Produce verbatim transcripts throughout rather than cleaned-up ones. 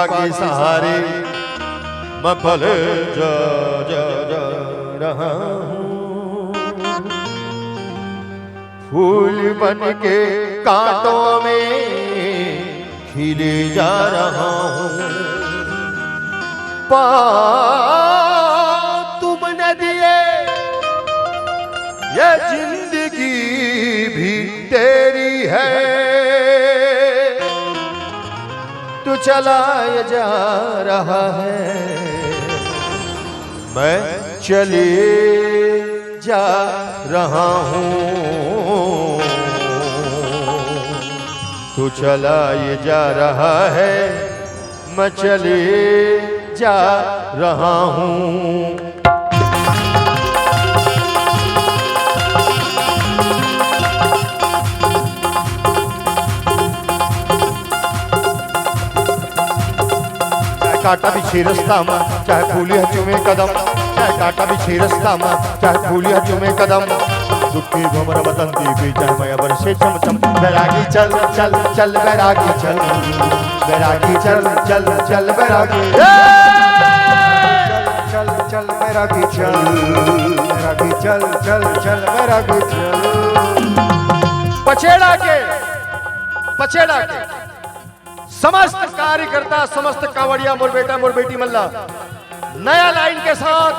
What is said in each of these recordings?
के सहारे मैं पल जा, जा, जा रहा हूँ। फूल बन के कांटों में खिले जा रहा हूँ। पाँव तुमने दिए, ये जिंदगी भी तेरी है। तू चला ये जा रहा है, मैं चले जा रहा हूँ। तू चला ये जा रहा है, मैं चले जा रहा हूँ। चाहे कांटा बिछे रस्ता म, चाहे फूल ह चूमे कदम, चाहे कांटा बिछे रस्ता म, चाहे फूल ह चूमे कदम। दुख के भंवर बसंती पे, चाहे मया बरसे चम चम। बैरागी चल, चल, चल, बैरागी चल, बैरागी चल, चल, चल, बैरागी। चल, चल, चल, बैरागी चल, बैरागी चल, चल, चल, बैरागी चल। पचेड़ा के, पचेड़ा के समस्त कार्यकर्ता, समस्त कांवड़िया, मोर बेटा, मोर बेटी मन ला नया लाइन के साथ,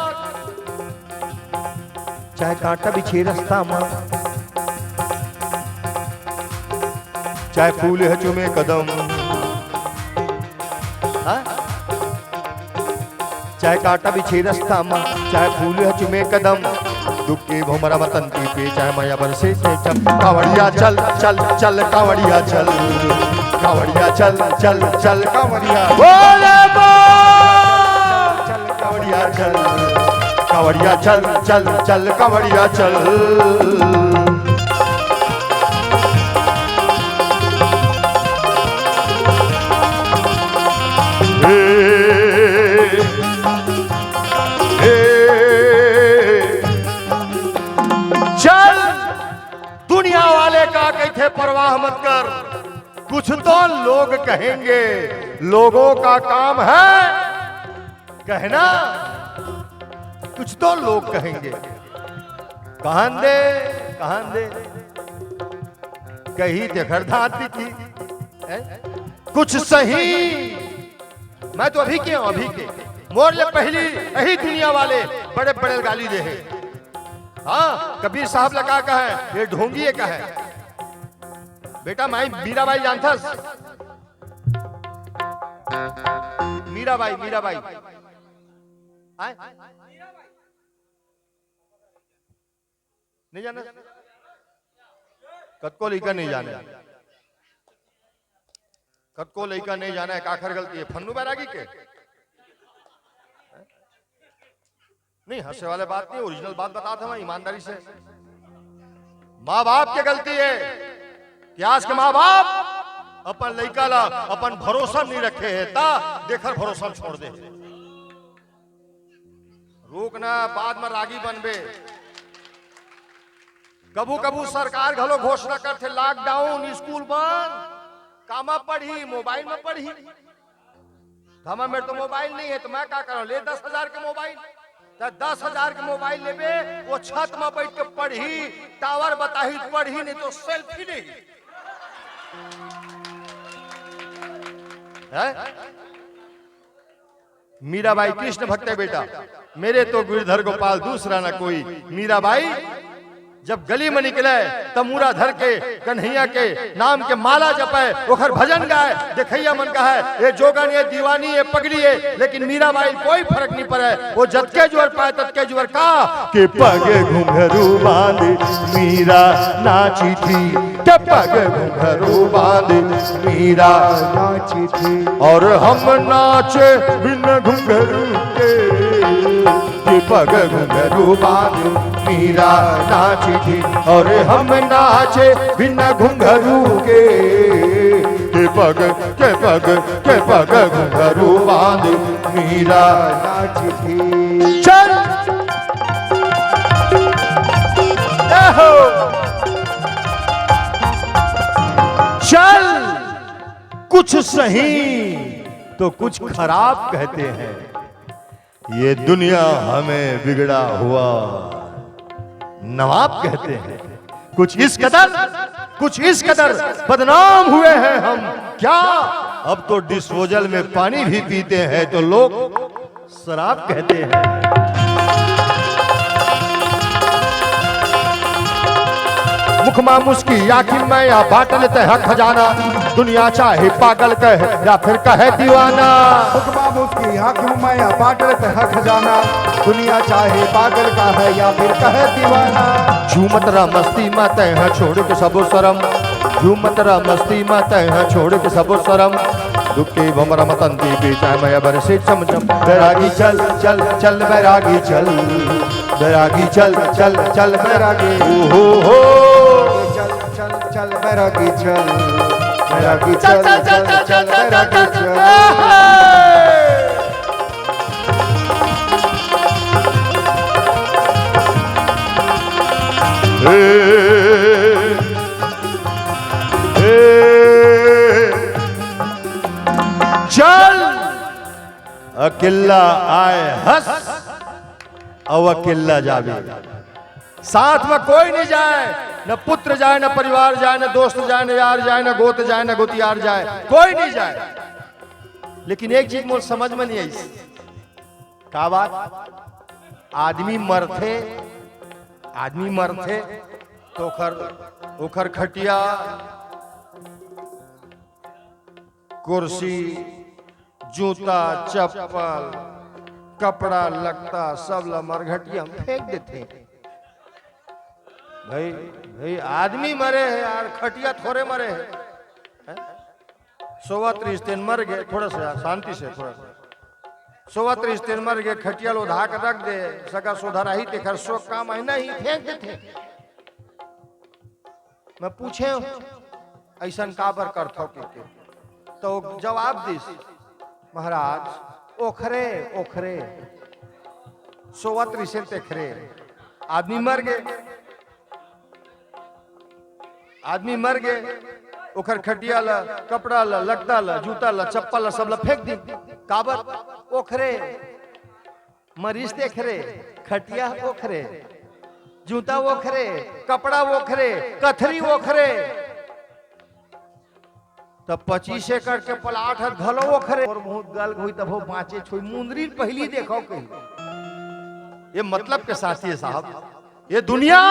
चाहे कांटा बिछे रस्ता म, चाहे फूल ह चूमे कदम, हाँ? चाहे कांटा बिछे रस्ता म, चाहे फूल ह चूमे कदम, दुख के भंवर बसंती पे, चाहे मया बरसे चम चम। कांवड़िया चल, चल, चल, कांवड़िया चल, कांवड़िया चल, चल, चल, कांवड़िया। बोले बोल। चल, कांवड़िया चल, कांवड़िया चल, चल, चल, कांवड़िया चल। हे, हे, चल, दुनिया वाले का कहिथे परवाह मत कर, कुछ तो लोग कहेंगे, लोगों का काम है कहना, कुछ तो लोग कहेंगे। कहन दे, कहन दे, कही तेखर धांति की, हैं? कुछ सही। मैं तो अभी के हूँ, अभी के। मोर ले पहली यही दुनिया वाले बड़े बड़े गाली दे हे। हाँ, कबीर साहब ला का कहे, ये ढोंगी ये कहे। बेटा, माई मीराबाई जानथस? मीराबाई, मीराबाई। आय? नहीं जाने? कतको लइका नहीं जाने। कतको लइका नहीं जाने, काखर गलती है? फन्नू बैरागी के? नहीं, हंसे वाले बात नहीं, ओरिजिनल बात बताथंव मैं ईमानदारी से। माँ बाप के गलती है कि आज के माँ बाप अपन लइका ला अपन भरोसा नहीं रखे है, ता देकर भरोसा छोड़ दे। रोकना, बाद में रागी बनबे। कभू कभू सरकार घलो घोषणा करथे, लॉकडाउन, स्कूल बंद, कामा पढ़ही, मोबाइल में पढ़ही। त हमर मेर तो मोबाइल नहीं है, तो मैं का करंव? ले दस हजार के मोबाइल। त दस हजार के मोबाइल लेबे, वो छत में बैठ के पढ़ही, टावर बताही पढ़ही, नहीं तो सेल्फी नहीं। हैं? मीराबाई कृष्ण भक्त है बेटा, मेरे तो गिरधर गोपाल दूसरा न कोई। मीराबाई जब गली में निकले, तब मुड़ा धर के कन्हैया के नाम के माला जपे, ओखर भजन गाए। देखइया मन कहे, ये जोगन, ये दीवानी, ये पगली है, लेकिन मीराबाई कोई फर्क नहीं पड़े। वो जतके जुवर पाए, ततके जुवर का के पग घुंघरू बांध मीरा नाची थी, के पग घुंघरू बांध मीरा नाची थी। और हम नाचे बिन घुंघरू के, के पग घुंघरू बांध मीरा नाची थी। और हम नाचे बिन घुंघरू के, के पग, के पग, के पग घुंघरू बांध मीरा नाची थी। चल। ए हो। चल, कुछ सही तो कुछ खराब कहते हैं। ये दुनिया हमें बिगड़ा हुआ नवाब कहते हैं। कुछ इस कदर, कुछ इस कदर बदनाम हुए हैं हम, क्या अब तो डिस्पोजल में पानी भी पीते हैं तो लोग शराब कहते हैं। मुखमा मुस्की आखिर मैं या बाटल तह खजाना, दुनिया चाहे पागल कहे या फिर कहे दीवाना। मुखमा मुस्की आखिर मैं या बाटल तह खजाना, दुनिया चाहे पागल कहे या फिर कहे दीवाना। झूमत रह मस्ती में तह छोड़ के सबो शरम, झूमत रह मस्ती में तह छोड़ के सबो शरम। दुखी भमरम तंती पीछा मैं अबर से चमचम। बैरागी चल चल चल बैरागी चल, बैरागी चल चल चल बैरागी। ओहो हो। चल चल चल बैरागी चल, बैरागी चल चल चल बैरागी चल। चल, अकेला आए हंस, अउ अकेला जाबे। साथ में कोई नहीं जाए, न पुत्र जाए, न परिवार जाए, न दोस्त जाए, न यार जाए, न गोत जाए, न गोतियार जाए, कोई नहीं जाए। लेकिन एक चीज मोर समझ में नहीं आई। का बात? आदमी मरथे, आदमी मरथे तो ओखर, ओखर खटिया, कुर्सी, जूता, चप्पल, कपड़ा लत्ता सब ला मरघटिया में फेंक देथे। भाई, भाई, आदमी मरे हे यार, खटिया थोरे मरे हे, हैं? सोवत रिहिस तेन मर गे, थोड़ा सा शांति से, थोड़ा सा। सोवत रिहिस तेन मर गे, खटिया ल ओढ़ा के रख दे, सगा सोधा रही तेखर शोक काम आही नहीं, फेंक देथे। मैं पूछे, "अइसन काबर करथव?" के, के। तो जवाब दिस, "महाराज, ओखरे, ओखरे, सोवत रिहिस तेखरे, आदमी मर गे, आदमी मर गे, ओखर खटिया ला, कपड़ा ला, लत्ता ला, जूता ला, चप्पल ला, सब ला फेंक दी।" काबर? ओखरे, मरीज तेखरे, खटिया ओखरे, जूता ओखरे, कपड़ा ओखरे, कथरी ओखरे, त पच्चीस एकड़ के प्लाट ह घलो ओखरे। और बहुत गल होई तभो बाँचे छोई मुंदरी पहिली देखो कही। ये मतलब के साथी है साहब, ये दुनिया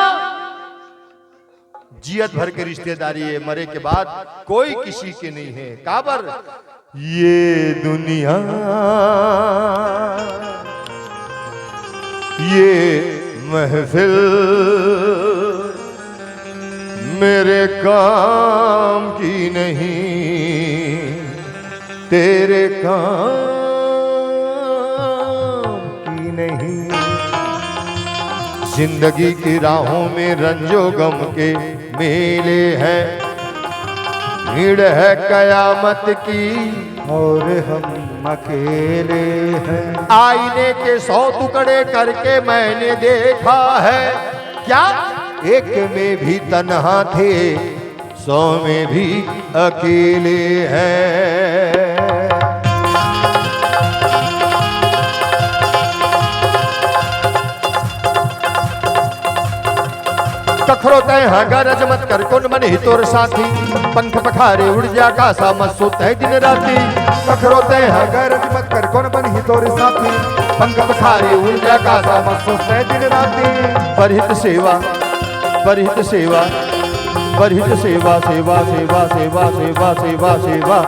जियत भर के रिश्तेदारी है, मरे के बाद कोई किसी के नहीं है। काबर? ये दुनिया, ये महफिल मेरे काम की नहीं, तेरे काम की नहीं। जिंदगी की राहों में रंजो गम के मेले हैं, भीड़ है कयामत की और हम अकेले हैं। आईने के सौ टुकड़े करके मैंने देखा है, क्या एक में भी तन्हा थे, सौ में भी अकेले हैं। कखरो तैं हा गरज मत कर, कोन बनही तोर साथी। पंख पखारे उड़ जा आकासा, मत सो तैं दिन राती। कखरो तैं हा गरज मत कर, कोन बनही तोर साथी। पंख पखारे उड़ जा आकासा, मत सो तैं दिन राती। परहित सेवा, परहित सेवा, परहित सेवा, सेवा, सेवा, सेवा, सेवा, सेवा, सेवा।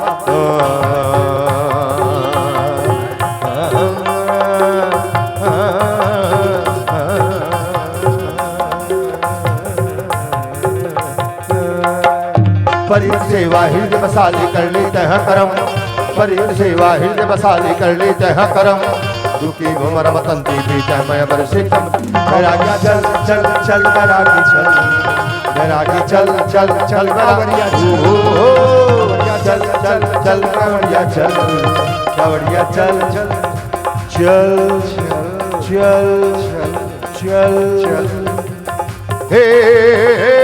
परहित सेवा हृदय बसा ले, कर ले तैं हा करम। परहित सेवा हृदय बसा ले, कर ले तैं हा करम। दुखी भमरम तंती पीछा मैं अबर से कम। बैरागी चल, चल, चल, बैरागी चल। बैरागी चल, चल, चल, बैरागी। कांवरिया चल। ओ, ओ, ओ। कांवरिया चल, चल, चल, कांवरिया चल। कांवरिया चल, चल, चल, चल, चल, चल। हे, हे, हे।